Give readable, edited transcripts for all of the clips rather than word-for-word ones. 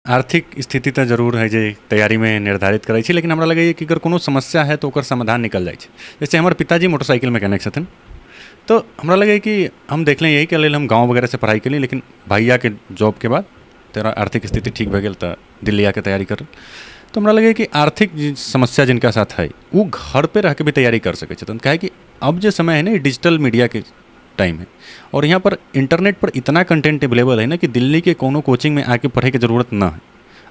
आर्थिक स्थिति तऽ जरूर है जे तैयारीमे निर्धारित करै छी, लेकिन हमरा लगैए कि अगर कोनो समस्या है तऽ ओकर समाधान निकल जाइ छै। जैसे हमर पिताजी मोटरसाइकिल मैकेनिक छथिन, तऽ हमरा लगैए कि हम देखलियै यहीके लेल हम गाँव वगैरहसँ पढ़ाइ केली, लेकिन भैयाके जॉबके बाद तोरा आर्थिक स्थिति ठीक भए गेल तऽ दिल्ली आके तैयारी कर। तऽ हमरा लगैए कि आर्थिक समस्या जिनका साथ है ओ घर पे रह के भी तैयारी कर सकै छथिन, काहेकि अब जे समय है ना डिजिटल मीडियाके टाइम है और यहाँ पर इंटरनेट पर इतना कंटेंट अवेलेबल है ना कि दिल्ली के कोनो कोचिंग में आके पढ़े के जरूरत ना है।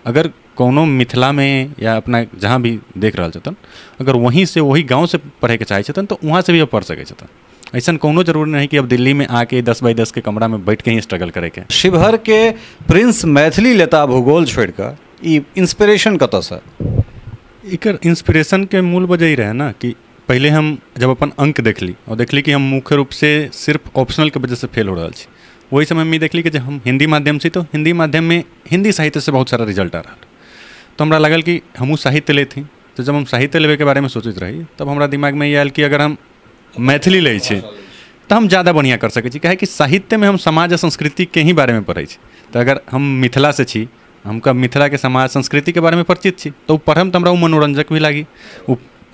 अगर कोनो मिथिला में या अपना जहाँ भी देख रहल छथिन, अगर वहीं से वही गाँव से पढ़े के चाहै छथिन तो वहाँ से भी पढ़ सकै छथिन। ऐसा कोनो जरूरी नहीं कि अब दिल्ली में आके 10 बाई 10 के कमरा में बैठ के ही स्ट्रगल करे के। शिवहर के प्रिंस मैथिली लेता भूगोल छोड़िकऽ ई इंस्पिरेशन कतऽसँ? एकर इंस्पिरेशन के मूल वजह ई रहे ना कि पहले हम जब अपन अंक देखली और देखली कि हम मुख्य रूप से सिर्फ ऑप्शनल के वजह से फेल हो रहा छी, वही समय में देखली कि जब हम हिंदी माध्यम से तो हिंदी माध्यम में हिंदी साहित्य से बहुत सारा रिजल्ट आ रहा, तो हमरा लागल कि हमहूँ साहित्य लेती। तो जब हम साहित्य लेवे के बारे में सोचैत रही तब हमरा दिमाग में ई आयल कि अगर हम मैथिली लै छी तऽ हम ज़्यादा बढ़िआँ कर सकै छी, काहेकि साहित्यमे हम समाज आ संस्कृतिके ही बारेमे पढ़ै छी। तऽ अगर हम मिथिलासँ छी, हमका मिथिलाके समाज संस्कृतिके बारेमे परिचित छी, तऽ ओ पढ़म तऽ हमरा ओ मनोरंजक भी लागी,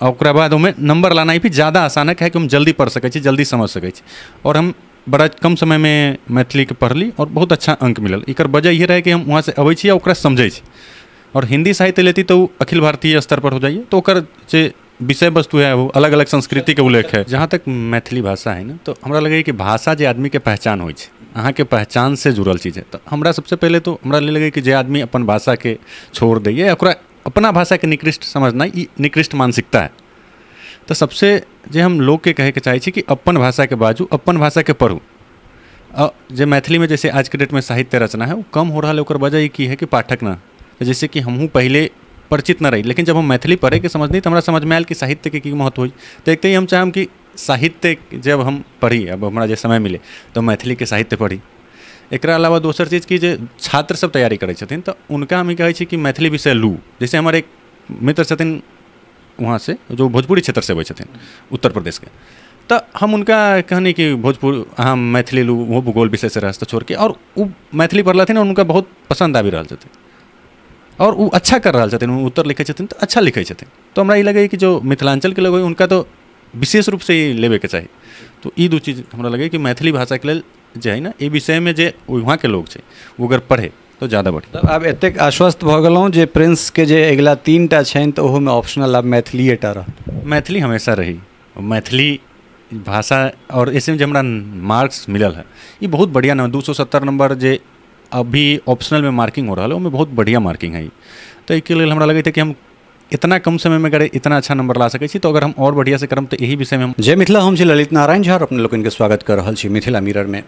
ओकरा बाद ओहिमे नंबर लानाइ भी ज़्यादा आसान है, काहेकि हम जल्दी पढ़ सकै छी, जल्दी समझ सकै छी। और हम बड़ा कम समयमे मैथिलीके पढ़ली और बहुत अच्छा अंक मिलल। एकर वजह इहे रहै कि हम वहाँसँ अबै छी आ ओकरा समझै छी। और हिंदी साहित्य लेती तो ओ अखिल भारतीय स्तर पर हो जाइए, तो ओकर जे विषय वस्तु है वो अलग अलग संस्कृति के उल्लेख है। जहाँ तक मैथिली भाषा है ना, तो हमरा लगैए कि भाषा जे आदमीके पहचान होइ छै, अहाँके पहचान से जुड़ल चीज है। तऽ हमरा सबसे पहले तो हमरा लगैए कि जे आदमी अपन भाषाके छोड़ दैए, ओकरा अपना भाषाके निकृष्ट समझनाइ ई निकृष्ट मानसिकता है। तऽ सबसे जे हम लोकके कहैके चाहै छी कि अपन भाषाके बाजू, अपन भाषाके पढ़ू। जे मैथिलीमे जैसे आजके डेटमे साहित्य रचना है वो कम हो रहा है, ओकर वजह ई की है कि पाठक ना, जैसे कि हमहूँ पहले परिचित न रही, लेकिन जब हम मैथिली पढ़ैके समझनी तऽ हमरा समझमे आयल कि साहित्यके की महत्व होइ। तऽ एक तऽ हम चाहम कि साहित्य जब हम पढ़ी, अब हमरा जे समय मिले तऽ मैथिलीके साहित्य पढ़ी। एकरा अलावा दोसर चीज कि जे छात्र सब तैयारी करै छथिन तऽ उनका हम ई कहै छी कि मैथिली विषय लू। जैसे हमर एक मित्र छथिन वहाँ से, जो भोजपुरी क्षेत्रसँ अबै छथिन उत्तर प्रदेशके, तऽ हम हुनका कहनी कि भोजपुर अहाँ मैथिली लू, ओहो भूगोल विषयसँ रहत छोड़िके, और ओ मैथिली पढ़लथिन और हुनका बहुत पसन्द आबि रहल छथिन और ओ अच्छा कर रहल छथिन, ओ उत्तर लिखै छथिन तऽ अच्छा लिखै छथिन। तऽ हमरा ई लगैए कि जो मिथिलाञ्चलके लोग होइ हुनका तऽ विशेष रूपसँ ई लेबेके चाही। तो ई दू चीज हमरा लगैए कि मैथिली भाषाके लेल जे है ना, एहि विषयमे जे वहाँके लोग छै ओ अगर पढ़े तो ज़्यादा बढ़िया। तब आब एतेक आश्वस्त भऽ गेलहुँ जे प्रिंसके जे अगिला 3 टा छनि तऽ ओहोमे ऑप्शनल आब मैथिलीएटा रहत। मैथिली हमेशा रही, मैथिली भाषा। और ऐसे जे हमरा मार्क्स मिलल है ई बहुत बढ़िया नंबर, 270 नंबर जे अभी ऑप्शनल में मार्किंग हो रहा है ओहिमे बहुत बढ़िया मार्किंग है। तऽ एहिके लेल हमरा लगैत है कि हम इतना कम समय में अगर इतना अच्छा नंबर ला सकै छी तो अगर हम और बढ़िया से करम तो यही विषय में हम। जय मिथिला, हम छी ललित नारायण झा और अपने लोकनिके स्वागत कर रहल छी मिथिला मिरर में।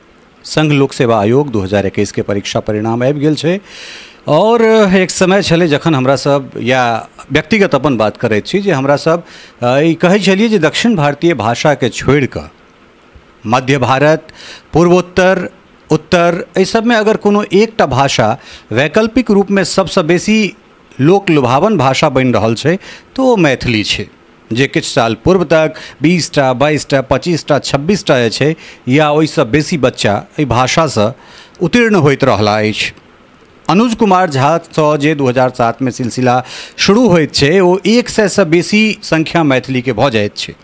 संघ लोक सेवा आयोग 2021 के परीक्षा परिणाम आबि गेल छै और एक समय छलै जखन हमरा सब या व्यक्तिगत अपन बात करैत छी जे हमरा सब ई कहै छलियै जे दक्षिण भारतीय भाषाके छोड़िकऽ मध्य भारत, पूर्वोत्तर, उत्तर, एहि सबमे अगर कोनो एकटा भाषा वैकल्पिक रूपमे सबसँ बेसी लोक लुभावन भाषा बनि रहल छै तऽ ओ मैथिली छै, जे किछु साल पूर्व तक 20 टा 22 टा 25 टा 26 टा जे छै या ओहिसँ बेसी बच्चा एहि भाषासँ उत्तीर्ण होइत रहला अछि। अनुज कुमार झासँ जे 2007 में सिलसिला शुरू होइत छै ओ 100सँ बेसी संख्या मैथिलीके भऽ जाइत छै।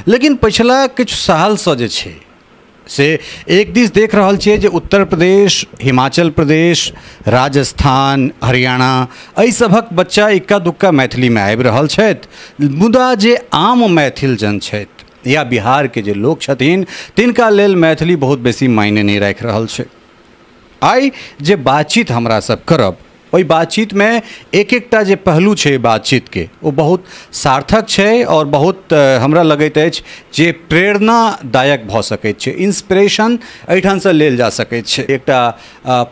लेकिन पछिला किछु सालसँ जे छै से एक दिस देख रहल छियै जे उत्तर प्रदेश, हिमाचल प्रदेश, राजस्थान, हरियाणा एहि सभक बच्चा इक्का दुक्का मैथिलीमे आबि रहल छथि, मुदा जे आम मैथिल जन छथि या बिहारके जे लोक छथिन तिनका लेल मैथिली बहुत बेसी मायने नहि राखि रहल छै। आइ जे बातचीत हमरा सब करब ओहि बातचीतमे एक एकटा जे पहलू छै बातचीतके ओ बहुत सार्थक छै और बहुत हमरा लगैत अछि जे प्रेरणादायक भऽ सकैत छै, इंस्पिरेशन एहिठामसँ लेल जा सकैत छै। एकटा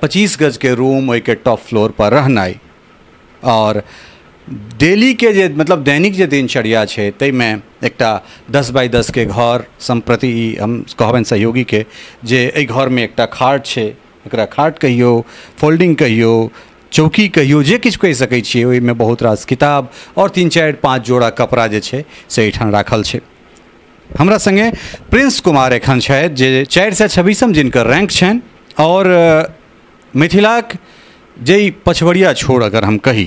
25 गजके रूम, ओहिके टॉप फ्लोर पर रहनाइ और डेली के जे मतलब दैनिक जे दिनचर्या छै ताहिमे एकटा 10 बाई 10 के घर, सम्प्रति हम कहबनि सहयोगीके जे एहि घरमे एकटा खाट छै, एकरा खाट कहियौ, फोल्डिंग कहियौ, चौकी कहियौ, जे किछु कहि सकै छियै, ओहिमे बहुत रास किताब और 3 4 5 जोड़ा कपड़ा जे छै से एहिठाम राखल छै। हमरा संगे प्रिंस कुमार एखन छथि जे 426 जिनकर रैंक छनि और मिथिलाक जे पछबरिया छोड़ अगर हम कही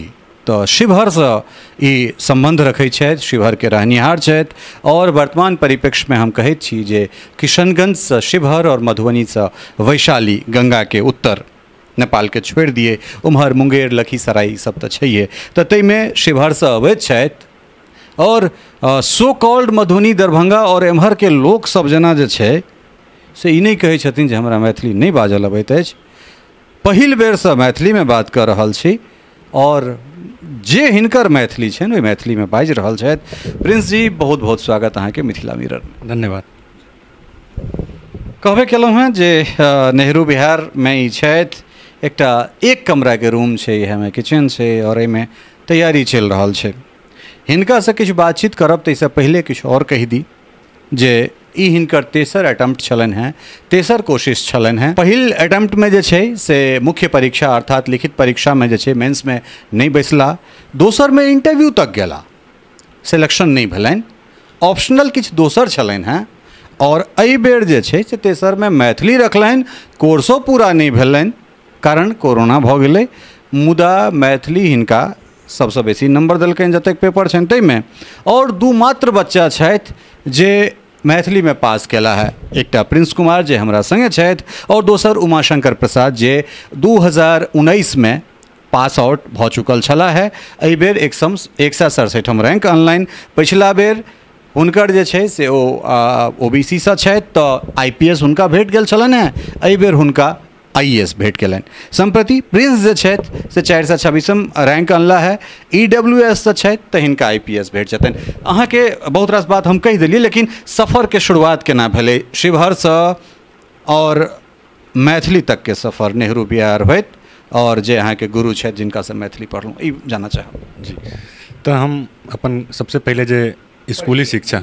तऽ शिवहरसँ ई सम्बन्ध रखै छथि, शिवहरके रहनिहार छथि और वर्तमान परिप्रेक्ष्यमे हम कहैत छी जे किशनगंजसँ शिवहर और मधुबनीसँ वैशाली गंगाके उत्तर नेपालके छोड़ि दिए उम्हर मुंगेर लखीसराय सब तऽ छैहे, तऽ ताहिमे शिवहरसँ अबैत छथि और सो कॉल्ड मधुबनी दरभंगा और एम्हरके लोकसब जेना जे छै से ई नहि कहै छथिन जे हमरा मैथिली नहि बाजल अबैत अछि। पहिल बेरसँ मैथिलीमे बात कऽ रहल छी और जे हिनकर मैथिली छनि ओहि मैथिलीमे बाजि रहल छथि। प्रिंस जी, बहुत बहुत स्वागत अहाँके मिथिला मिरर। धन्यवाद। कहबे केलहुँ हेँ जे नेहरू बिहारमे ई छथि, एकटा एक कमराके रूम छै, इएहमे किचन छै और एहिमे तैयारी चलि रहल छै। हिनकासँ किछु बातचीत करब ताहिसँ पहिले किछु आओर कहि दी जे ई हिनकर तेसर अटेम्प्ट छलनि हेँ, तेसर कोशिश छलनि हेँ। पहिल अटेम्प्टमे जे छै से मुख्य परीक्षा अर्थात लिखित परीक्षामे जे छै मेन्समे नहि बैसला, दोसरमे इंटरव्यू तक गेला, सिलेक्शन नहि भेलनि, ऑप्शनल किछु दोसर छलनि हेँ और एहि बेर जे छै से तेसरमे मैथिली रखलनि, कोर्सो पूरा नहि भेलनि कारण कोरोना भऽ गेलै, मुदा मैथिली हिनका सबसँ बेसी नंबर देलकनि जतेक पेपर छनि ताहिमे। और दू मात्र बच्चा छथि जे मैथिलीमे पास केला है, एकटा प्रिंस कुमार जे हमरा संगे छथि और दोसर उमाशंकर प्रसाद जे 2019 में पास आउट भऽ चुकल छला है। एहि बेर 167 रैंक अनलनि। पछिला बेर हुनकर जे छै से ओ OBC सँ छथि तऽ IPS हुनका भेट गेल छलनि हेँ, एहि बेर हुनका IAS भेट गेलनि। सम्प्रति प्रिंस जे छथि से 426 रैंक अनला है, EWS सँ छथि तऽ हिनका IPS भेट जेतनि। अहाँके बहुत रास बात हम कहि देलियै, लेकिन सफरके शुरुआत केना भेलै शिवहरसँ और मैथिली तकके सफर नेहरू बिहार होइत और जे अहाँके गुरु छथि जिनकासँ मैथिली पढ़लहुँ, ई जानऽ चाहब। जी, तऽ हम अपन सबसँ पहिले जे स्कूली शिक्षा,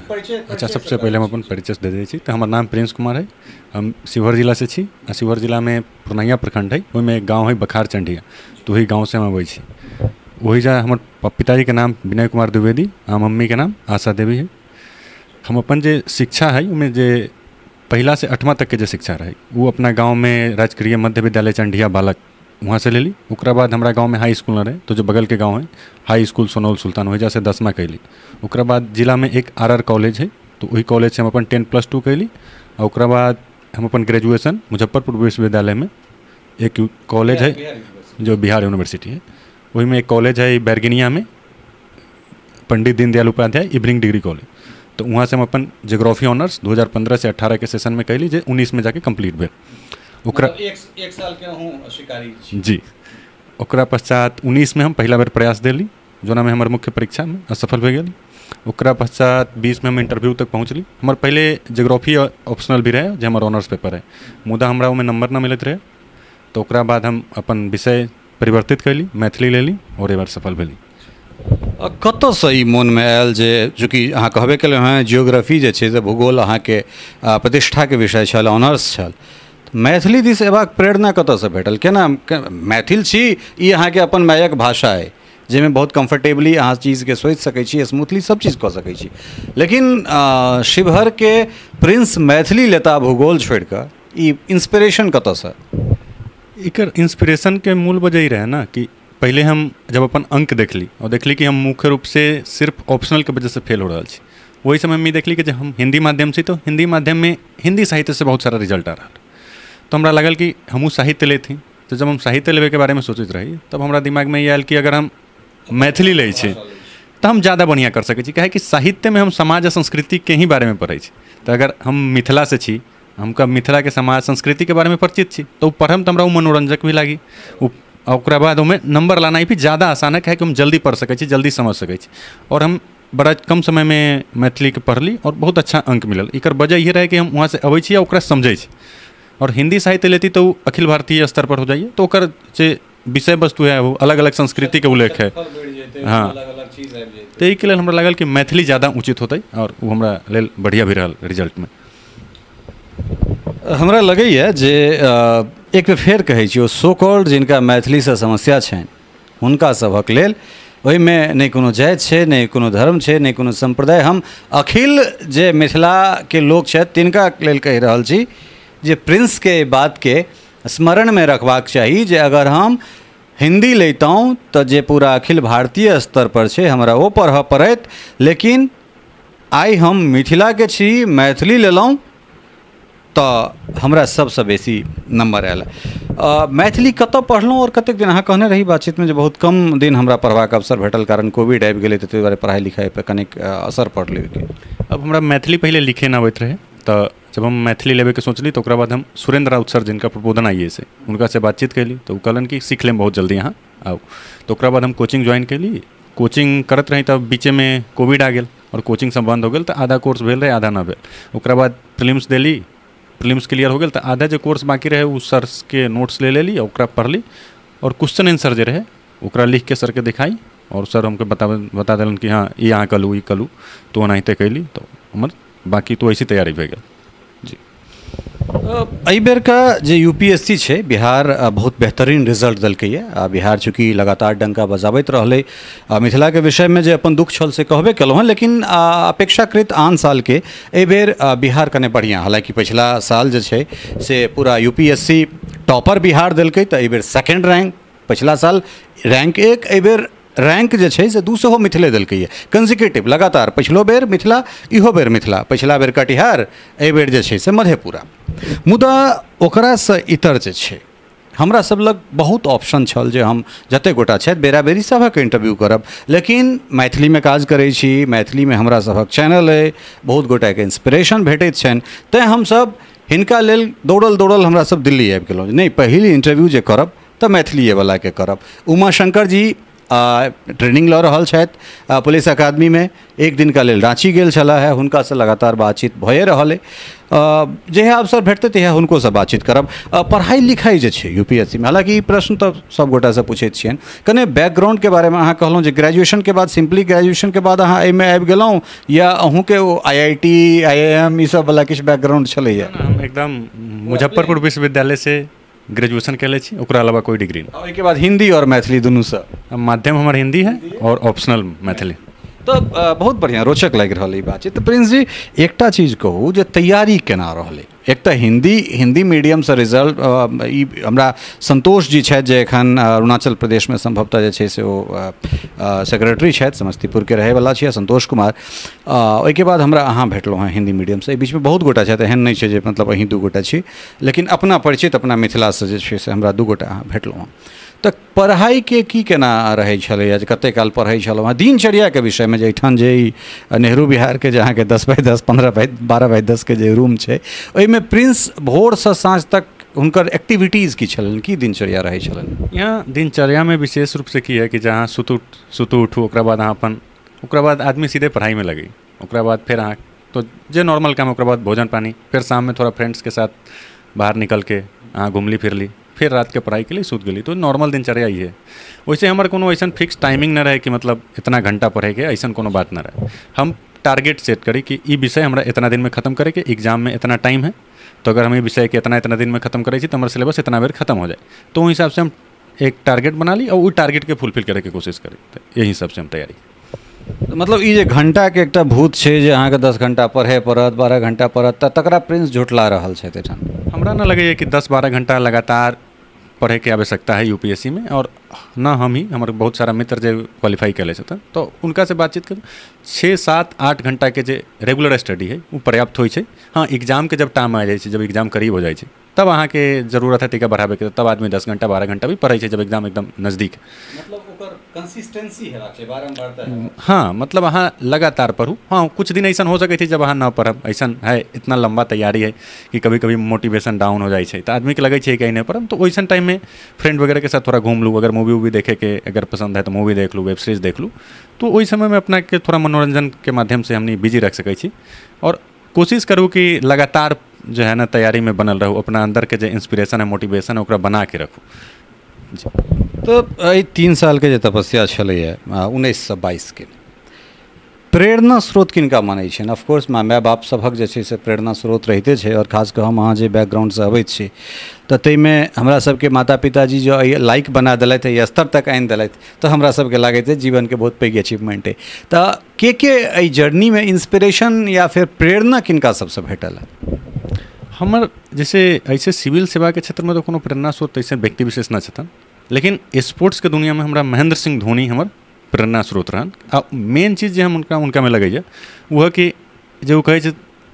अच्छा सबसे पहिले हम अपन परिचय दे दै छी। तऽ हमर नाम प्रिंस कुमार है, हम शिवहर जिलासँ छी आ शिवहर जिलामे पुरनहिया प्रखंड है, ओहिमे एक गाँव है बखार चंडिया, तऽ ओही गाँवसँ हम अबै छी। ओहि जा हमर पिताजीके नाम विनय कुमार द्विवेदी आ मम्मीके नाम आशा देवी है। हम अपन जे शिक्षा है ओहिमे जे पहिला से 8वां तकके जे शिक्षा रहै ओ अपना गाँवमे राजकीय मध्य विद्यालय चंडिया बालक वहाँ से लेली। ओकरा बाद हमरा गाँवमे हाई स्कूल न रहे तो जो बगल के गाँव है हाई स्कूल सोनौल सुल्तान ओहि से 10वां कैली। ओकरा बाद जिलामे एक RR college है तो वही कॉलेज से हम अपन 10+2 कैली। आ ओकरा बाद हम अपन ग्रेजुएशन मुजफ्फरपुर विश्वविद्यालय में एक कॉलेज है जो बिहार यूनिवर्सिटी है, वहीमे एक कॉलेज है बैरगनिया में Pandit Deendayal Upadhyay evening degree college, तो वहाँ से हम अपन जोग्राफी ऑनर्स 2015 से 18 के सेशन में कैली जे 19 में जाके कम्प्लीट भेल। ओकरा एक साल के हूँ शिकारी जी। ओकरा पश्चात 19 में हम पहिला बेर प्रयास देली जोनामे हमर मुख्य परीक्षामे असफल भए गेल। ओकरा पश्चात 20 में हम इंटरव्यू तक पहुँचली। हमर पहले जोग्राफी ऑप्शनल भी रहे जे हमर ऑनर्स पेपर है, मुदा हमरा ओहिमे नंबर न मिलैत रहे, तो ओकरा बाद हम अपन विषय परिवर्तित कैली, मैथिली लेली और एहि बार सफल भेली। कतऽसँ ई मोनमे आयल जे चूँकि अहाँ कहबे केलहुँ हेँ जियोग्राफी जे छै से भूगोल अहाँके प्रतिष्ठाके विषय छल, ऑनर्स छल, मैथिली दिस अयबाक प्रेरणा कतऽसँ भेटल? केना मैथिल छी, ई अहाँके अपन मायक भाषा अइ जाहिमे बहुत कम्फर्टेबली अहाँ चीजके सोचि सकै छी, स्मूथली सब चीज कऽ सकै छी, लेकिन शिवहरके प्रिंस मैथिली लेता भूगोल छोड़िकऽ, ई इंस्पिरेशन कतऽसँ? एकर इंस्पिरेशनके मूल वजह ई रहै ने कि पहिले हम जब अपन अंक देखली और देखली कि हम मुख्य रूप से सिर्फ ऑप्शनल के वजह से फेल हो रहल छी, ओहि समयमे देखली कि जे हम हिंदी माध्यम छी तो हिंदी माध्यममे हिंदी साहित्यसँ बहुत सारा रिजल्ट आ रहल, तो हमरा लागल कि हमहूँ साहित्य लेती। तो जब हम साहित्य लेबैके बारेमे सोचैत रही तब हमरा दिमागमे ई आयल कि अगर हम मैथिली लै छी तऽ हम ज़्यादा बढ़िआँ कर सकै छी, काहेकि साहित्यमे हम समाज आ संस्कृतिके ही बारेमे पढ़ै छी, तऽ अगर हम मिथिलासँ छी, हमका मिथिलाके समाज संस्कृतिके बारेमे परिचित छी, तऽ ओ पढ़म तऽ हमरा ओ मनोरंजक भी लागी, ओकरा बाद ओहिमे नंबर लानाइ भी ज़्यादा आसान है, काहेकि हम जल्दी पढ़ सकै छी, जल्दी समझ सकै छी और हम बड़ा कम समयमे मैथिलीके पढ़ली और बहुत अच्छा अंक मिलल। एकर वजह इहे रहै कि हम वहाँसँ अबै छी आ ओकरा समझै छी। और हिंदी साहित्य लेती तो अखिल भारतीय स्तर पर हो जाइए, तो ओकर जे विषय वस्तु है वो अलग अलग संस्कृति के उल्लेख है, हाँ, तो एहिके लेल हमरा लागल कि मैथिली ज़्यादा उचित होतै और ओ हमरा लेल बढ़िया भी रहल रिजल्टमे। हमरा लगैए जे एक बेर फेर कहै छी, ओ सो कॉल्ड जिनका मैथिलीसँ समस्या छनि हुनका सभक लेल ओहिमे नहि कोनो जाति छै, नहि कोनो धर्म छै, नहि कोनो सम्प्रदाय, हम अखिल जे मिथिलाके लोक छथि तिनका लेल कहि रहल छी जे प्रिंसके बातके स्मरणमे रखबाक चाही जे अगर हम हिन्दी लैतहुँ तऽ जे पूरा अखिल भारतीय स्तर पर छै हमरा ओ पढ़ऽ पड़ैत, लेकिन आइ हम मिथिलाके छी, मैथिली लेलहुँ तऽ हमरा सबसँ बेसी नम्बर आयल। मैथिली कतऽ पढ़लहुँ आओर कतेक दिन? अहाँ कहने रही बातचीतमे जे बहुत कम दिन हमरा पढ़बाक अवसर भेटल, कारण कोविड आबि गेलै, तऽ ताहि दुआरे पढ़ाइ लिखाइपर कनिक असर पड़लै ओहिके। अब हमरा मैथिली पहिले लिखे नहि अबैत रहै, तऽ जब हम मैथिली लेबैके सोचली तऽ ओकरा बाद हम सुरेंद्र राउत सर, जिनका प्रबोधन आई ए से, हुनकासँ बातचीत कयली तऽ ओ कहलनि कि सीख लेब बहुत जल्दी, अहाँ आउ। तऽ ओकरा बाद हम कोचिंग ज्वाइन कयली। कोचिंग करैत रही तऽ बीचेमे कोविड आ गेल आओर कोचिंग सब बंद हो गेल, तऽ आधा कोर्स भेल रहै, आधा नहि भेल। ओकरा बाद प्रीलिम्स देली, प्रीलिम्स क्लियर हो गेल, तऽ आधा जे कोर्स बाकी रहै ओ सरके नोट्स ले लेली, ओकरा पढ़ली आओर क्वेश्चन आंसर जे रहै ओकरा लिखके सरके दिखाई और सर हमके बता देलन कि हाँ ई अहाँ कलू, ई कलू, तो ओनाहिते कैली, तऽ हमर बाकी तो ऐसी तैयारी भए गेल। जी, एहि बेरके जे यूपीएससी छै, बिहार बहुत बेहतरीन रिजल्ट देलकैए। आ बिहार चूँकि लगातार डंका बजाबैत रहलै, मिथिलाके विषयमे जे अपन दुख छल से कहबे केलहुँ हँ, लेकिन अपेक्षाकृत आन सालके एहि बेर बिहार कने बढ़िआँ, हालाँकि पछिला साल जे छै से पूरा यूपीएससी टॉपर बिहार देलकै, तऽ एहि बेर सेकेंड रैंक, पछिला साल रैंक 1, एहि बेर रैंक जे छै से 2 सेहो मिथिले देलकैए कंसिक्यूटिव लगातार। पछिलो बेर मिथिला, इहो बेर मिथिला, पछिला बेर कटिहार, एहि बेर जे छै से मधेपुरा। मुदा ओकरासँ इतर जे छै हमरा सब लग बहुत ऑप्शन छल जे हम जतेक गोटा छथि बेराबेरी सभक इंटरव्यू करब, लेकिन मैथिलीमे काज करै छी, मैथिलीमे हमरा सभक चैनल अइ, बहुत गोटाके इंस्पिरेशन भेटैत छनि, तैँ हमसब हिनका लेल दौड़ल दौड़ल हमरा सब दिल्ली आबि गेलहुँ। नहि, पहिल इंटरव्यू जे करब तऽ मैथिलीएवलाके करब। उमाशंकर जी ट्रेनिंग लऽ रहल छथि पुलिस अकादमीमे, एक दिनका लेल राँची गेल छलाह है, हुनकासँ लगातार बातचीत भए रहल अइ, जहिया अवसर भेटतै तहिया हुनकोसँ बातचीत करब। पढ़ाइ लिखाइ जे छै यूपीएससी मे, हालाँकि ई प्रश्न तऽ सब गोटासँ पूछैत छियनि, कने बैकग्राउंडके बारेमे अहाँ कहलहुँ जे ग्रेजुएशनके बाद, सिम्पली ग्रेजुएशनके बाद अहाँ एहिमे आबि गेलहुँ या अहूँके ओ आईआईटी आईआईएम ई सब वला किछु बैकग्राउंड छलैया? हम एकदम मुजफ्फरपुर विश्वविद्यालय से ग्रेजुएशन कैले छी, ओकरा अलावा कोई डिग्री नहीं। ओहिके बाद हिंदी और मैथिली दुनूसँ? माध्यम हमर हिंदी है और ऑप्शनल मैथिली। तऽ बहुत बढ़िआँ, रोचक लागि रहल ई बातचीत। तऽ प्रिंस जी, एकटा चीज कहू जे तैयारी केना रहलै? एक तऽ हिंदी मीडियमसँ रिजल्ट, ई हमरा संतोष जी छथि जे एखन अरुणाचल प्रदेशमे संभवतः जे छै से ओ सेक्रेटरी छथि, समस्तीपुरके रहैवला छियै संतोष कुमार। ओहिके बाद हमरा अहाँ भेटलहुँ हँ हिंदी मीडियमसँ। एहि बीचमे बहुत गोटा छथि, एहन नहि छै जे मतलब अहीं 2 गोटा छी, लेकिन अपना परिचित अपना मिथिलासँ जे छै से हमरा 2 गोटा अहाँ भेटलहुँ हँ। तऽ पढ़ाइके की केना रहै छलैए, जे कतेक काल पढ़ै छलहुँ हँ, दिनचर्याके विषयमे जे एहिठाम जे ई नेहरू बिहारके जे अहाँके 10 बाय 10, 15 बाय 12 बाय 10 के जे रूम छै, ओहिमे प्रिंस भोरसँ साँझ तक हुनकर एक्टिविटीज़ की छलनि, की दिनचर्या रहै छलनि? यहाँ दिनचर्यामे विशेष रूपसँ की है कि जहाँ सुतु उठू, ओकरा बाद अहाँ अपन, ओकरा बाद आदमी सीधे पढ़ाइमे लगै, ओकरा बाद फेर अहाँ तो जे नॉर्मल काम, ओकरा बाद भोजन पानी, फेर शाममे थोड़ा फ्रेंड्सके साथ बाहर निकलके अहाँ घुमली फिरली, फिर रात के पढ़ाई के लिए सुत गेली। तो नॉर्मल दिनचर्या ही है। वैसे हमारे कोनो ऐसा फिक्स टाइमिंग न रहे कि मतलब इतना घंटा पढ़े के, ऐसा कोनो बात न रहे। हम टारगेट सेट करी कि ई विषय हमरा इतना दिन में खत्म करे के, एग्जाम में इतना टाइम है, तो अगर हम ई विषय के इतना इतना दिन में खत्म करै छी तो हमारा सिलेबस इतना बेर खत्म हो जाए, तो ओहि हिसाब से हम एक टारगेट बना ली और टारगेट के फुलफिल करे के कोशिश करी, तो यही हिसाब से हम तैयारी। मतलब ई जे घंटा के एकटा भूत छै जे अहाँके 10 घंटा पढ़े पड़त, 12 घंटा पड़त, तऽ तकरा प्रिंस झोटला रहल छथि एहिठाम? हमरा न लगैए कि 10-12 घंटा लगातार पढ़े के आवश्यकता है यूपीएससी में, और न हम ही, हमारे बहुत सारा मित्र जो क्वालिफाई कैले छथिन तो उनका से बातचीत कर 6, 7, 8 घंटा के जे रेगुलर स्टडी है वो पर्याप्त होइ छै। हाँ, एग्जाम के जब टाइम आ जाइ छै, जब एग्जाम करीब हो जाइ छै, तब अहाँके जरूरत है टीका बढ़ाबैके, तब आदमी 10 घंटा 12 घंटा भी पढ़ै छै जब एग्जाम एकदम नज़दीक। मतलब ओकर कंसिस्टेंसी हेबाक छै, बारम्बारता। हाँ, मतलब अहाँ लगातार पढ़ू। हाँ, कुछ दिन ऐसा हो सकै छै जब अहाँ न पढ़ब, ऐसा है इतना लंबा तैयारी है कि कभी कभी मोटिवेशन डाउन हो जाइ छै तऽ आदमीके लगै छै कि नहि पढ़ब, तो वैसन टाइममे फ्रेंड वगैरह के साथ थोड़ा घूम लू, अगर मूवी वूवी देखेके अगर पसंद है तो मूवी देख लू, वेब सीरीज देख लू, तो ओहि समयमे अपनाके थोड़ा मनोरंजन के माध्यम से हमनी बिजी रख सकै छी। और कोशिश करू कि लगातार जो है ना तैयारी में बनल रहू, अपना अंदर के जे इंस्पिरेशन है, मोटिवेशन है, ओकरा बना के रखू। तो एहि 3 साल के जे तपस्या छलैए 19 से 22 के, प्रेरणा स्रोत किनका मानै छियनि? ऑफकोर्स माय बाप सभक जे छै से प्रेरणा स्रोत रहिते छै, और खास कऽ हम अहाँ जे बैकग्राउंडसँ अबैत छी तऽ ताहिमे हमरा सबके माता पिताजी जो एहि लाइक बना देलथि, एहि स्तर तक आनि देलथि, तऽ हमरा सबके लागैत अछि जीवनके बहुत पैघ अचीवमेंट अइ। तऽ के एहि जर्नीमे इंस्पिरेशन या फिर प्रेरणा किनका सबसँ भेटल? हमर जैसे ऐसे सिविल सेवाके क्षेत्रमे तऽ कोनो प्रेरणा स्रोत ऐसे व्यक्ति विशेष न छथिन। लेकिन स्पोर्ट्सके दुनियामे हमरा महेंद्र सिंह धोनी हमर प्रेरणा स्रोत रहन। आ मेन चीज जे हम उनकामे लगैए ओ है कि जे ओ कहै छै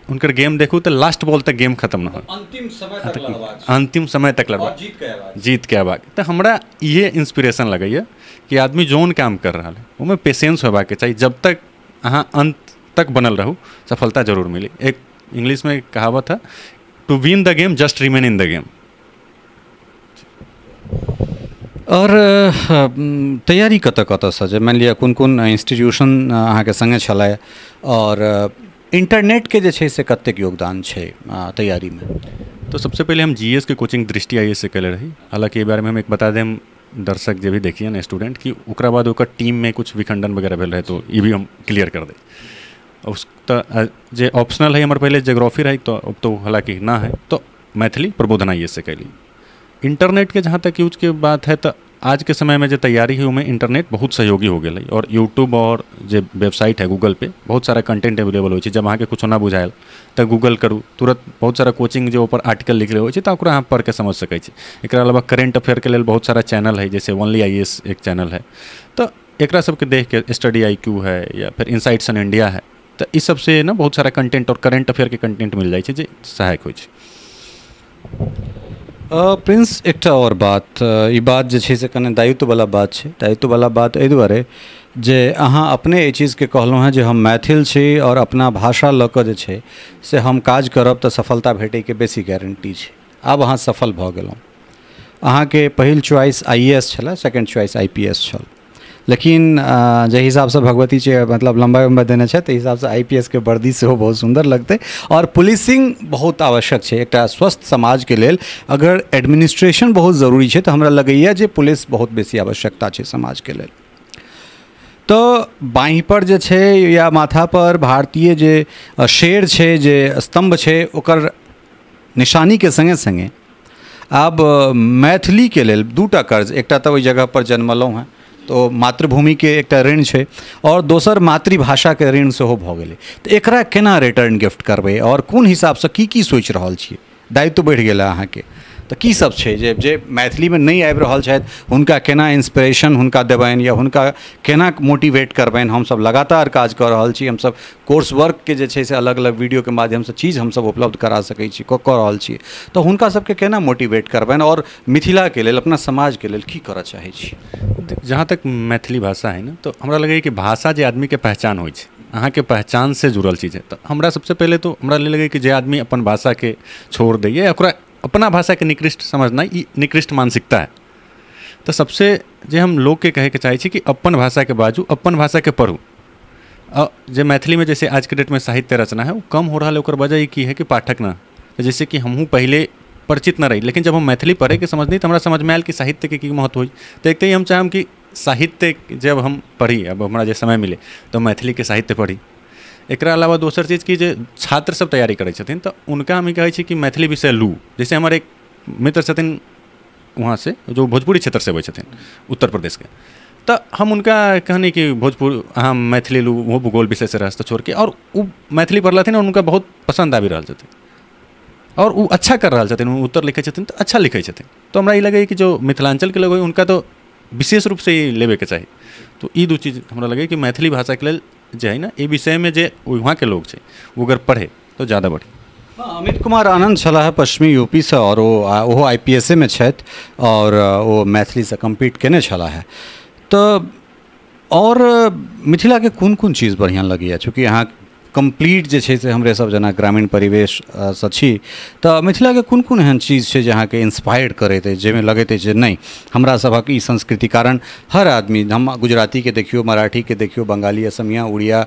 हुनकर गेम देखू तऽ लास्ट बॉल तक गेम खत्म न हो, अंतिम समय तक लड़बाक, जीत के अयबाक। तऽ हमरा इहे इंस्पिरेशन लगैए कि आदमी जौन काम कर रहल है ओहिमे पेशेंस होबाके चाही, जब तक अहाँ अंत तक बनल रहू सफलता जरूर मिली। एक इंग्लिश में कहावत है, to win the game just remain in the game. और तैयारी कतऽ कतऽसँ, जे मानि लिअ कोन कोन इंस्टीट्यूशन अहाँके सङ्गे छलै और इंटरनेटके जे छै से कतेक योगदान छै तैयारीमे? तो सबसे पहले हम जीएस के कोचिंग दृष्टि आईएएस से कैले रही। हालांकि एहि बारेमे हम एक बता देम दर्शक जे भी देखिए ने स्टूडेंट कि ओकरा बाद ओकर टीम में कुछ विखंडन वगैरह भेल रहे, तो ई भी हम क्लियर कर दे। उस तऽ जे ऑप्शनल है हमर पहले जोग्राफी रही, तो अब तो हालांकि ना है, तो मैथिली प्रबोधन आईएएस से कैली। इंटरनेट के जहाँ तक यूज के बात है तो आज के समय में जो तैयारी है उसमें इंटरनेट बहुत सहयोगी हो गया है और यूट्यूब और जो वेबसाइट है गूगल पे बहुत सारा कंटेंट अवेलेबल हो। जब अहाँके कुछ ना बुझायल तो गूगल करू, तुरंत बहुत सारा कोचिंग जो ऊपर आर्टिकल लिखले हो तो ओकरा अहाँ पढ़ के समझ सकै छी। एकरा अलावा करेंट अफेयर के लेल बहुत सारा चैनल है, जैसे ओनली आईएएस एक चैनल है, तो एकरा सबके देख के स्टडी आईक्यू है या फिर इनसाइट्स इन इंडिया है, तो इस सबसे ना बहुत सारा कंटेंट और करेंट अफेयर के कंटेंट मिल जाइ छै जे सहायक होइ छै। प्रिंस एकटा और बात, ई बात जे छै से कने दायित्ववला बात छै। दायित्ववला बात एहि दुआरे जे अहाँ अपने एहि चीजके कहलहुँ हेँ जे हम मैथिल छी और अपना भाषा लऽ कऽ जे छै से हम काज करब तऽ सफलता भेटैके बेसी गारंटी छै। आब अहाँ सफल भऽ गेलहुँ, अहाँके पहिल च्वाइस आईएएस छलै, सेकंड च्वाइस आईपीएस छल, लेकिन जाहि हिसाबसँ भगवती छै मतलब लम्बाइ उम्बाइ देने छै ताहि हिसाबसँ आईपीएसके वर्दी सेहो बहुत सुन्दर लगतै और पुलिसिंग बहुत आवश्यक छै एकटा स्वस्थ समाजके लेल। अगर एडमिनिस्ट्रेशन बहुत जरूरी छै तऽ हमरा लगैए जे पुलिस बहुत बेसी आवश्यकता छै समाजके लेल। तऽ बाँहिपर जे छै या माथापर भारतीय जे शेर छै, जे स्तम्भ छै, ओकर निशानीके सङ्गे सङ्गे आब मैथिलीके लेल दूटा कर्ज, एकटा तऽ ओहि जगहपर जन्मलहुँ हेँ तो मातृभूमिके एकटा ऋण छै और दोसर मातृभाषाके ऋण सेहो भऽ गेलै, तऽ एकरा केना रिटर्न गिफ्ट करबै और कोन हिसाबसँ की की सोचि रहल छियै? दायित्व बढ़ि गेलै अहाँके, तऽ की सब छै जे जे मैथिलीमे नहि आबि रहल छथि हुनका केना इंस्पिरेशन हुनका देबनि या हुनका केना मोटिवेट करबनि? हमसब लगातार काज कऽ रहल छी, हमसब कोर्स वर्कके जे छै से अलग अलग वीडियोके माध्यमसँ चीज हमसब उपलब्ध करा सकै छी, कऽ रहल छी, तऽ हुनका सबके केना मोटिवेट करबनि और मिथिलाके लेल अपना समाजके लेल की करऽ चाहै छी? जहाँ तक मैथिली भाषा है ना, तो हमरा लगैए कि भाषा जे आदमीके पहचान होइ छै, अहाँके पहचानसँ जुड़ल चीज है। तऽ हमरा सबसँ पहिले तो हमरा लगैए कि जे आदमी अपन भाषाके छोड़ दैए, ओकरा अपना भाषाके निकृष्ट समझनाइ ई निकृष्ट मानसिकता है। तऽ सबसे जे हम लोकके कहैके चाहै छी कि अपन भाषाके बाजू, अपन भाषाके पढ़ू। आ जे मैथिलीमे जैसे आजके डेटमे साहित्य रचना है वो कम हो रहल है, ओकर वजह ई की है कि पाठक ना, जैसे कि हमहूँ पहिले परिचित न रही, लेकिन जब हम मैथिली पढ़ैके समझनी तऽ हमरा समझमे आयल कि साहित्यके की महत्व होइ। तऽ एक तऽ हम चाहब कि साहित्य जब हम पढ़ी, अब हमरा जे समय मिले तऽ मैथिलीके साहित्य पढ़ी। एकरा अलावा दोसर चीज कि जे छात्र सब तैयारी करै छथिन तऽ उनका हम ई कहै छी कि मैथिली विषय लू। जैसे हमर एक मित्र छथिन वहाँ से जो भोजपुरी क्षेत्रसँ अबै छथिन उत्तर प्रदेशके, तऽ हम उनका कहनी कि भोजपुर अहाँ मैथिली लू, ओहो भूगोल विषयसँ रास्ता छोड़िके, और ओ मैथिली पढ़लथिन और हुनका बहुत पसन्द आबि रहल छथिन और ओ अच्छा कर रहल छथिन, ओ उत्तर लिखै छथिन तऽ अच्छा लिखै छथिन। तऽ हमरा ई लगैए कि जो मिथिलाञ्चलके लोग होइ हुनका तऽ विशेष रूपसँ ई लेबेके चाही। तो ई दू चीज हमरा लगैए कि मैथिली भाषाके लेल जे है ना एहि विषयमे जे वहाँके लोग छै ओ अगर पढ़े तो ज़्यादा बढ़िया। अमित कुमार आनंद छलाह पश्चिमी यूपीसँ और ओहो आईपीएसए मे छथि और ओ मैथिलीसँ कम्पीट केने छलाह। तऽ और मिथिलाके कोन कोन चीज बढ़िआँ लगैए? चूँकि अहाँ कम्प्लीट जे छै से हमरे सब जेना ग्रामीण परिवेशसँ छी, तऽ मिथिलाके कोन कोन एहन चीज छै जे अहाँके इंस्पायर्ड करैत अछि, जाहिमे लगैत अछि जे नहि हमरा सभक ई संस्कृति? कारण हर आदमी, हम गुजरातीके देखियौ, मराठीके देखियौ, बंगाली, असमिया, उड़िया,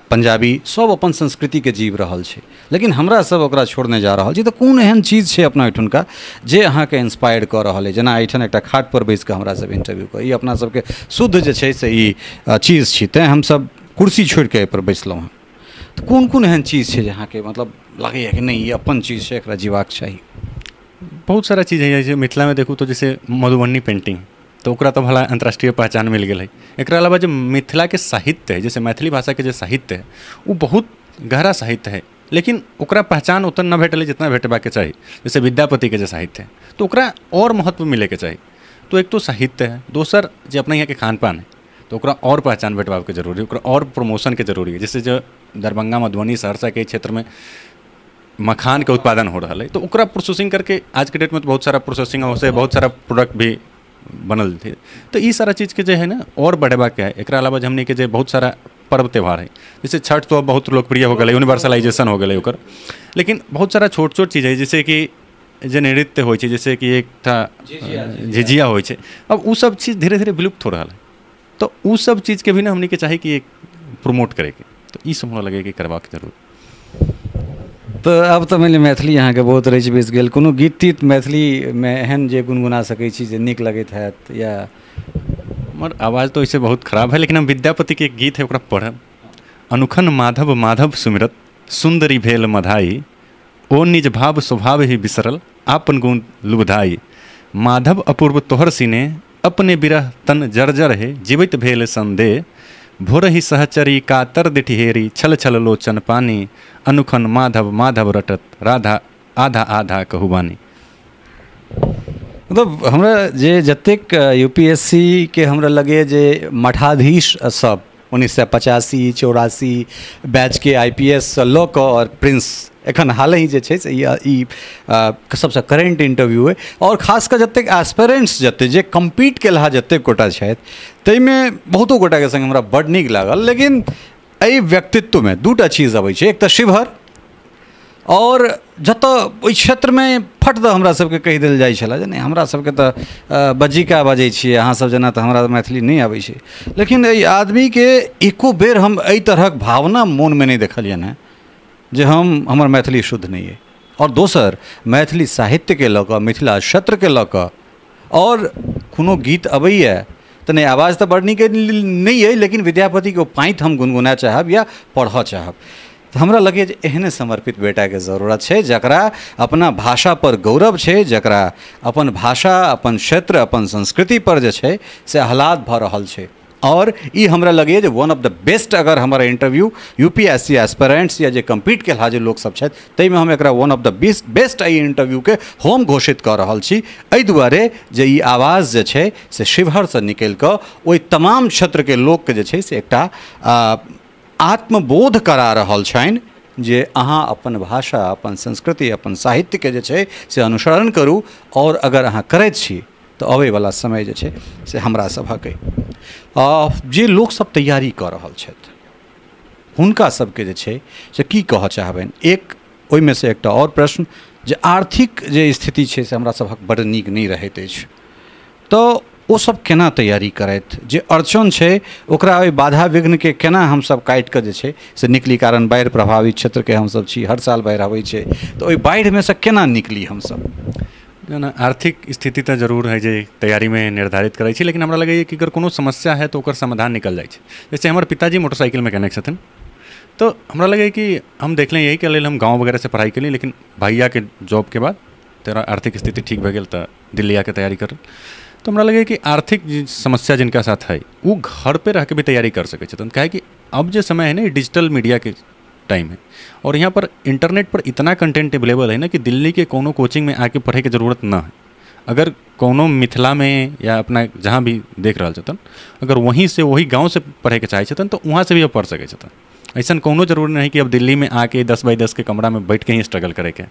पंजाबी, सब अपन संस्कृतिके जीव रहल छै, लेकिन हमरा सब ओकरा छोड़ने जा रहल छी। तऽ कोन एहन चीज छै अपना एहिठुनका जे अहाँके इंस्पायर्ड कऽ रहल अछि? जेना एहिठाम एकटा खाटपर बैसिकऽ हमरा सब इंटरव्यू कऽ, ई अपना सबके शुद्ध जे छै से ई चीज छी, तैँ हमसब कुर्सी छोड़िकऽ एहिपर बैसलहुँ हँ। तऽ कोन कोन एहन चीज छै जे अहाँके मतलब लगैए कि नहि ई अपन चीज छै, एकरा जीबाक चाही? बहुत सारा चीज है, जैसे मिथिलामे देखू तो जैसे मधुबनी पेंटिंग, तो ओकरा तो भला अंतर्राष्ट्रीय पहचान मिल गेल है। एकरा अलावा जो मिथिलाके साहित्य है, जैसे मैथिली भाषाके जे साहित्य है वो बहुत गहरा साहित्य है, लेकिन ओकरा पहचान उतना न भेटल जितना भेटबाके चाही। जैसे विद्यापतिके जे साहित्य है तो ओकरा और महत्व मिलैके चाही। तो एक तो साहित्य है, दोसर जे अपना यहाँ के खान पान है तो ओकरा और पहचान भेटबाके जरूरी है, ओकरा और प्रमोशनके जरूरी है। जैसे जो दरभंगा, मधुबनी, सहरसा के क्षेत्रमे मखान के उत्पादन हो रहा है तो ओकरा प्रोसेसिंग करके आज के डेट में तो बहुत सारा प्रोसेसिंग हो से बहुत सारा प्रोडक्ट भी बनल थे। तो ई सारा चीज़के जे है ना और बढ़ेबाके है। एकरा अलावा हमनी के जे बहुत सारा पर्व त्यौहार है, जैसे छठ तो अब बहुत लोकप्रिय हो गए, यूनिवर्सलाइजेशन हो गए ओकर, लेकिन बहुत सारा छोट छोट चीज़ है जैसे कि जे नृत्य होइ छै, जैसे कि एक था झिझिया होइ छै, अब उ सब चीज़ धीरे धीरे विलुप्त हो रहा है। तो उ सब चीज़के भी ना हमनी के चाही कि एक प्रमोट करैके, तो ई सब हमरा लगैए कि करबाक जरूर। तऽ आब तऽ मानि लिअ मैथिली अहाँके बहुत रचि बसि गेल, कोनो गीत तीत मैथिलीमे एहन जे गुनगुना सकै छी जे नीक लगैत हैत? या हमर आवाज़ तो ऐसे बहुत खराब है, लेकिन हम विद्यापति के एक गीत है ओकरा पढ़ब। अनुखन माधव माधव सुमिरत सुंदरी भेल मधाई, ओ निज भाव स्वभाव ही बिसरल आपन गुण लुबधाई, माधव अपूर्व तोहर सिने अपने बिरह तन जर्जर हे जीवित भेल संदेह, भोरही सहचरी कातर दिठिहेरी छल छल लोचन पानी, अनुखन माधव माधव रटत राधा आधा आधा कहू बानी। मतलब हमरा जे जतेक यूपीएससी के हमरा लगे जे मठाधीश सब 1985 84 बैच के आईपीएस लऽ कऽ और प्रिंस एखन हाल ही जे छै से ई सबसँ करेंट इंटरव्यू अइ, और खास कऽ जतेक एस्पिरेंट्स जतेक जे कम्पीट केलहा जतेक गोटा छथि ताहिमे बहुतो गोटाके सङ्ग हमरा बड्ड नीक लागल। लेकिन एहि व्यक्तित्वमे दूटा चीज अबै छै, एक तऽ शिवहर, और जतऽ ओहि क्षेत्रमे फट दऽ हमरा सबके कहि देल जाइ छलै जे नहि हमरा सबके तऽ बज्जिका बाजै छियै अहाँसब जेना, तऽ हमरा मैथिली नहि आबै छै। लेकिन एहि आदमीके एको बेर हम एहि तरहक भावना मोनमे नहि देखलियनि हेँ जे हम हमर मैथिली शुद्ध नहि अइ। और दोसर मैथिली साहित्यके लऽ कऽ, मिथिला क्षेत्रके लऽ कऽ और कोनो गीत अबैए तऽ नहि आवाज तऽ बड़ नीक नहि अइ, लेकिन विद्यापतिके ओ पाँति हम गुनगुनाए चाहब या पढ़ऽ चाहब। तऽ हमरा लगैए जे एहने समर्पित बेटाके जरूरत छै जकरा अपना भाषापर गौरव छै, जकरा अपन भाषा, अपन क्षेत्र, अपन संस्कृतिपर जे छै से आह्लाद भऽ रहल छै। और ई हमरा लगैए जे वन ऑफ the best अगर हमर इंटरव्यू यूपीएससी एस्पिरेंट्स या जे कम्पीट केलहा जे लोकसब छथि ताहिमे हम एकरा वन ऑफ the best एहि इंटरव्यूके हम घोषित कऽ रहल छी, एहि दुआरे जे ई आवाज़ जे छै से शिवहरसँ निकलि कऽ ओहि तमाम क्षेत्रके लोकके जे छै से एकटा आत्मबोध करा रहल छनि जे अहाँ अपन भाषा, अपन संस्कृति, अपन साहित्यके जे छै से अनुसरण करू, और अगर अहाँ करैत छी तऽ अबैवला समय जे छै से हमरा सभक अइ। जे लोकसब तैयारी कऽ रहल छथि हुनका सबके जे छै से की कहऽ चाहबनि? एक ओहिमे से एकटा आओर प्रश्न जे आर्थिक जे स्थिति छै से हमरा सभक बड्ड नीक नहि रहैत अछि, तऽ ओ सब केना तैयारी करथि? जे अड़चन छै ओकरा ओहि बाधा विघ्नके केना हमसब काटिकऽ जे छै से निकली? कारण बाढ़ि प्रभावित क्षेत्रके हमसब छी, हर साल बाढ़ि आबै छै, तऽ ओहि बाढ़िमे से केना निकली हमसब? जेना आर्थिक स्थिति तऽ जरूर है जे तैयारीमे निर्धारित करै छी, लेकिन हमरा लगैए कि अगर कोनो समस्या है तऽ ओकर समाधान निकल जाइ छै। जैसे हमर पिताजी मोटरसाइकिल मैकेनिक छथिन, तो हमरा लगैए कि हम देखले यहीके लेल हम गाँव वगैरहसँ पढ़ाइ केली, लेकिन भैयाके जॉबके बाद तोरा आर्थिक स्थिति ठीक भऽ गेल तऽ दिल्ली आके तैयारी कर। तो हमरा लगैए कि आर्थिक समस्या जिनका साथ है वो घर पे रह के भी तैयारी कर सकै छथिन, काहेकि अब जे समय है ना डिजिटल मीडिया के टाइम है, और यहाँ पर इंटरनेट पर इतना कंटेंट अवेलेबल है ना कि दिल्ली के कोनो कोचिंग में आके पढ़े के जरूरत ना है। अगर कोनो मिथिला में या अपना जहाँ भी देख रहा छथिन अगर वहीं से वही गाँव से पढ़े के चाहे छथिन तो वहाँ से भी अब पढ़ सकै छथिन। ऐसा कोनो जरूरी नहीं कि अब दिल्ली में आके 10 बाई 10 के कमरा में बैठ के ही स्ट्रगल करे के।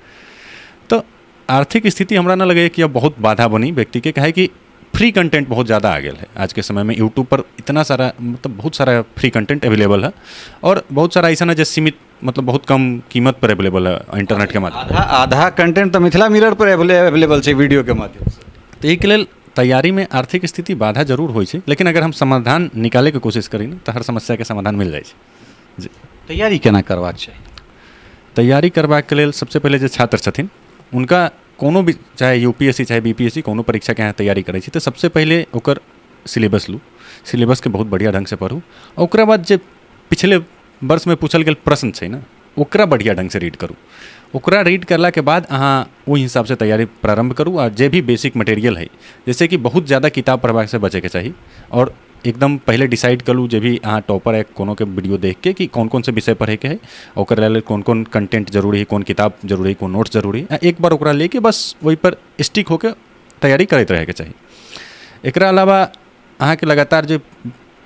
तो आर्थिक स्थिति हमरा ना लगे कि अब बहुत बाधा बनी व्यक्ति के, काहे कि फ्री कंटेंट बहुत ज़्यादा आ गया है आज के समय में। यूट्यूब पर इतना सारा मतलब बहुत सारा फ्री कंटेंट अवेलेबल है, और बहुत सारा ऐसा ना जो सीमित मतलब बहुत कम कीमत पर अवेलेबल है इंटरनेट के माध्यम। आधा कंटेंट तो मिथिला मिरर पर अवेलेबल है वीडियो के माध्यम से। तो एहिके लेल तैयारी में आर्थिक स्थिति बाधा जरूर होइ छै, लेकिन अगर हम समाधान निकाले के कोशिश करी ना तो हर समस्या के समाधान मिल जाइ छै। जी तैयारी केना करबाक चाही? तैयारी करबाक लेल सबसे पहिले जे छात्र छथिन उनका कोनो भी चाहे यूपीएससी चाहे बीपीएससी कोनो परीक्षाके अहाँ तैयारी करै छी तऽ सबसे पहिले ओकर सिलेबस लू, सिलेबसके बहुत बढ़िआँ ढङ्गसँ पढ़ू, ओकरा बाद जे पिछले वर्षमे पूछल गेल प्रश्न छै ने ओकरा बढ़िआँ ढङ्गसँ रीड करू। ओकरा रीड करलाके बाद अहाँ ओहि हिसाबसँ तैयारी प्रारम्भ करू, आ जे भी बेसिक मटेरियल है जैसे कि बहुत ज़्यादा किताब पढ़बासँ बचैके चाही, और एकदम पहले डिसाइड करू जे भी अहाँ टॉपर है कोनो के वीडियो देख के कि कौन कौन से विषय पढ़ैके है, ओकर लेल कौन कौन कंटेंट जरूरी है, कौन किताब जरूरी है, कौन नोट्स जरूरी है, एक बार ओकरा लेके बस वही पर स्टिक होके तैयारी करैत रहैके चाही। एकरा अलावा अहाँके लगातार जे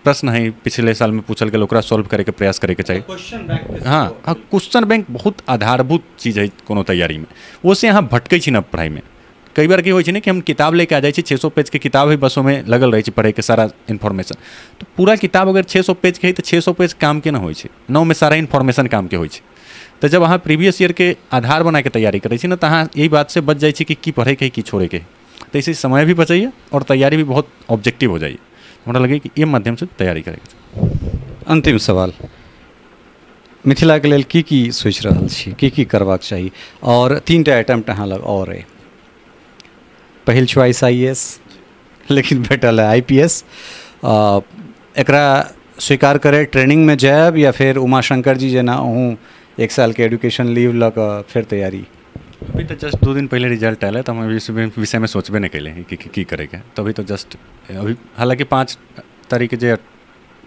प्रश्न है पिछले साल में पूछल गेल ओकरा सॉल्व करैके प्रयास करैके चाही। क्वेश्चन बैंक, हाँ हाँ, क्वेश्चन बैंक बहुत आधारभूत चीज है कोनो तैयारीमे, ओहिसँ अहाँ भटकै छी ने पढ़ाइमे। कई बार की होइ छै ने कि हम किताब लेके आ जाइ छी, 600 पेजके किताब है, बस ओहिमे लगल रहै छै पढ़ैके सारा इन्फॉर्मेशन। तऽ पूरा किताब अगर 600 पेजके है तऽ 600 पेज कामके नहि होइ छै, नौमे सारा इन्फॉर्मेशन कामके होइ छै। तऽ जब अहाँ प्रीवियस ईयरके आधार बनाके तैयारी करै छी ने तऽ अहाँ एहि बातसँ बच जाइ छी कि की पढ़ैके है की छोड़ैके है। तऽ एहिसँ समय भी बचैए आओर तैयारी भी बहुत ऑब्जेक्टिव हो जाइए। हमरा लगैए कि एहि माध्यमसँ तैयारी करैके। अंतिम सवाल, मिथिलाके लेल की की सोचि रहल छी, की की करबाक चाही? आओर 3 टा अटेम्प्ट अहाँ लग आओर अइ। पहिल च्वाइस IAS, लेकिन भेटल है IPS। एकरा स्वीकार करे ट्रेनिंगमे जायब या फिर उमाशंकर जी जेना अहूँ 1 सालके एजुकेशन लीव लऽ कऽ फेर तैयारी? अभी तऽ जस्ट 2 दिन पहले रिजल्ट आयल है, तऽ हम अभी इस विषयमे सोचबे नहि कैले हैं कि की करैके है। तऽ अभी तो जस्ट अभी हालाँकि 5 तारीखके जे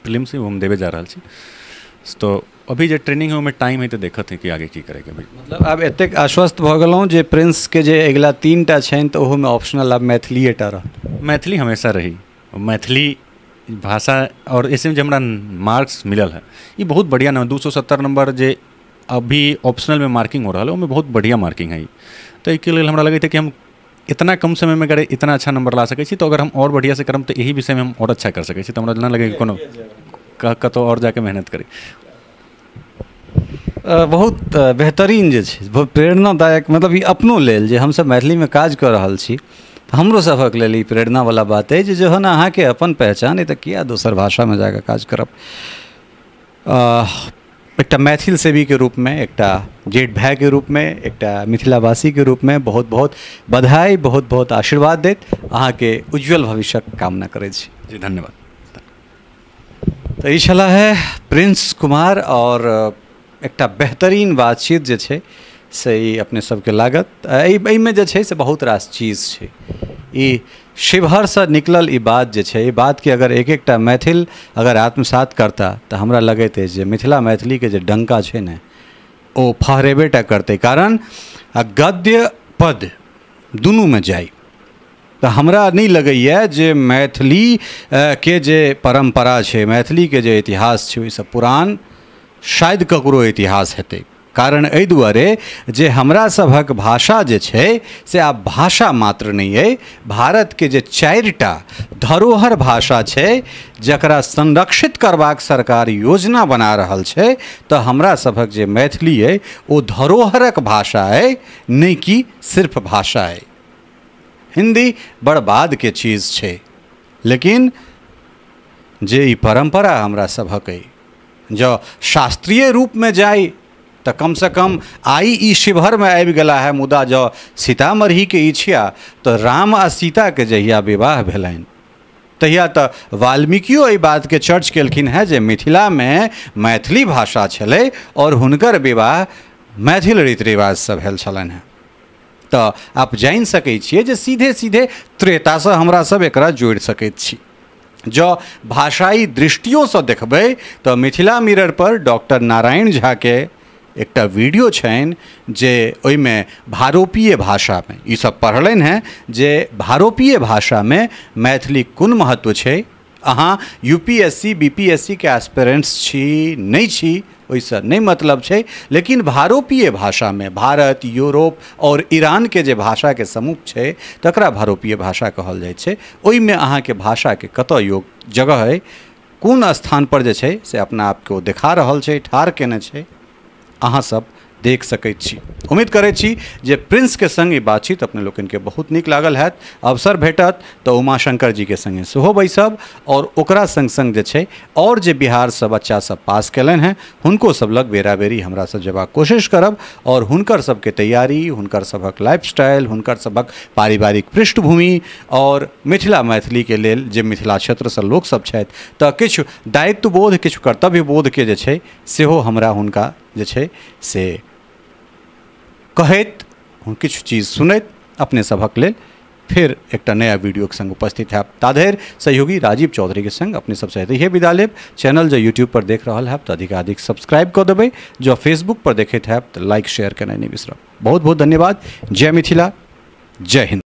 फिल्म है वो हम देवे जा रहल छी, तो अभी जे ट्रेनिंग है ओहिमे टाइम है तऽ देखत है कि आगे की करैके। अभी मतलब आब एतेक आश्वस्त भऽ गेलहुँ जे प्रिंसके जे अगिला 3 टा छनि तऽ ओहोमे ऑप्शनल आब मैथिलीए टा रहत? मैथिली हमेशा रही, मैथिली भाषा। और ऐसे जे हमरा मार्क्स मिलल है ई बहुत बढ़िया नंबर, 270 नंबर जे अभी ऑप्शनल में मार्किंग हो रहा है ओहिमे बहुत बढ़िया मार्किंग है। तऽ एहिके लेल हमरा लगैत है कि हम इतना कम समयमे अगर इतना अच्छा नंबर ला सकै छी तो अगर हम और बढ़िया से करम तऽ एही विषयमे हम और अच्छा कर सकै छी। तऽ हमरा नहि लगै कि कोनो कतहु और जाके मेहनत करी। बहुत बेहतरीन जे छै, बहुत प्रेरणादायक, मतलब ई अपनो लेल जे हमसब मैथिलीमे काज कऽ रहल छी हमरो सभक लेल ई प्रेरणावला बात अइ जे जहन अहाँके अपन पहचान अइ तऽ किया दोसर भाषामे जाकऽ काज करब। एकटा मैथिल सेवीके रूपमे, एकटा जेठ भाइके रूपमे, एकटा मिथिलावासीके रूपमे बहुत बहुत बधाई, बहुत बहुत आशीर्वाद दैत अहाँके उज्ज्वल भविष्यक कामना करै छी। जी धन्यवाद। तऽ ई छला है प्रिंस कुमार और एकटा बेहतरीन बातचीत जे छै से ई अपने सबके लागत। एहिमे जे छै से बहुत रास चीज छै। ई शिवहरसँ निकलल ई बात जे छै, ई बातके अगर एक एकटा मैथिल अगर आत्मसात करता तऽ हमरा लगैत अछि जे मिथिला मैथिलीके जे डंका छै ने ओ फहरेबे टा करतै। कारण गद्य पद दुनूमे जाइ तऽ हमरा नहि लगैए जे मैथिली के जे परम्परा छै, मैथिलीके जे इतिहास छै, ओहिसँ पुरान शायद ककरो इतिहास हेतै। कारण एहि दुआरे जे हमरा सभक भाषा जे छै से आब भाषा मात्र नहि अइ, भारतके जे 4 टा धरोहर भाषा छै जकरा संरक्षित करबाक सरकार योजना बना रहल छै, तऽ हमरा सभक जे मैथिली अइ ओ धरोहरक भाषा अइ, नहि कि सिर्फ भाषा अइ। हिंदी बड़ बादके चीज छै, लेकिन जे ई परम्परा हमरा सभक अइ जँ शास्त्रीय रूपमे जाइ तऽ कमसँ कम आइ ई शिवहरमे आबि गेला है, मुदा जँ सीतामढ़ीके ई छिया तऽ राम आ सीताके जहिया विवाह भेलनि तहिया तऽ वाल्मीकियो एहि बातके चर्च केलखिन हेँ जे मिथिलामे मैथिली भाषा छलै और हुनकर विवाह मैथिल रीति रिवाजसँ भेल छलनि हेँ। तऽ आप जानि सकै छियै जे सीधे सीधे त्रेतासँ हमरा सब एकरा जोड़ि सकैत छी। जँ भाषाई दृष्टियोसँ देखबै तऽ मिथिला मिरर पर डॉक्टर नारायण झाके एकटा वीडियो छनि जे ओहिमे भारोपीय भाषामे ई सब पढ़लनि हेँ जे भारोपीय भाषामे मैथिली कोन महत्व छै। अहाँ UPSC BPSC के एस्पिरेंट्स छी नहि छी ओहिसँ नहि मतलब छै, लेकिन भारोपीय भाषामे भारत, यूरोप और ईरानके जे भाषाके समूह छै तकरा भारोपीय भाषा कहल जाइ छै। ओहिमे अहाँके भाषाके कतऽ योग जगह अइ, कोन स्थानपर जे छै से अपना आपके ओ देखा रहल छै, ठाढ़ केने छै, अहाँ सब देख सकैत छी। उम्मीद करै छी जे प्रिंसके संग ई बातचीत अपने लोकनिके बहुत नीक लागल हैत। अवसर भेटत तऽ उमाशंकर जीके संगे सेहो बैसब और ओकरा संग संग जे छै और जे बिहारसँ बच्चा सब पास केलनि हेँ हुनको सब लग बेराबेरी हमरा सब जेबाक कोशिश करब और हुनकर सबके तैयारी, हुनकर सबक लाइफस्टाइल, हुनकर सबक पारिवारिक पृष्ठभूमि और मिथिला मैथिलीके लेल जे मिथिला क्षेत्रसँ लोकसब छथि तऽ किछु दायित्वबोध, किछु कर्तव्यबोधके जे छै सेहो हमरा हुनका जे छै से कहैत किछु चीज सुनैत अपने सभक लेल फिर एकटा नया वीडियोके संग उपस्थित हैब। ताधरि सहयोगी राजीव चौधरीके संग अपने सबसँ एतहिए विदा लेब। चैनल जो यूट्यूब पर देख रहल हैब तऽ अधिकाधिक सब्सक्राइब कऽ देबै, जो फेसबुक पर देखैत हैब तऽ लाइक शेयर केनाइ नहि बिसरब। बहुत बहुत धन्यवाद। जय मिथिला, जय हिंद।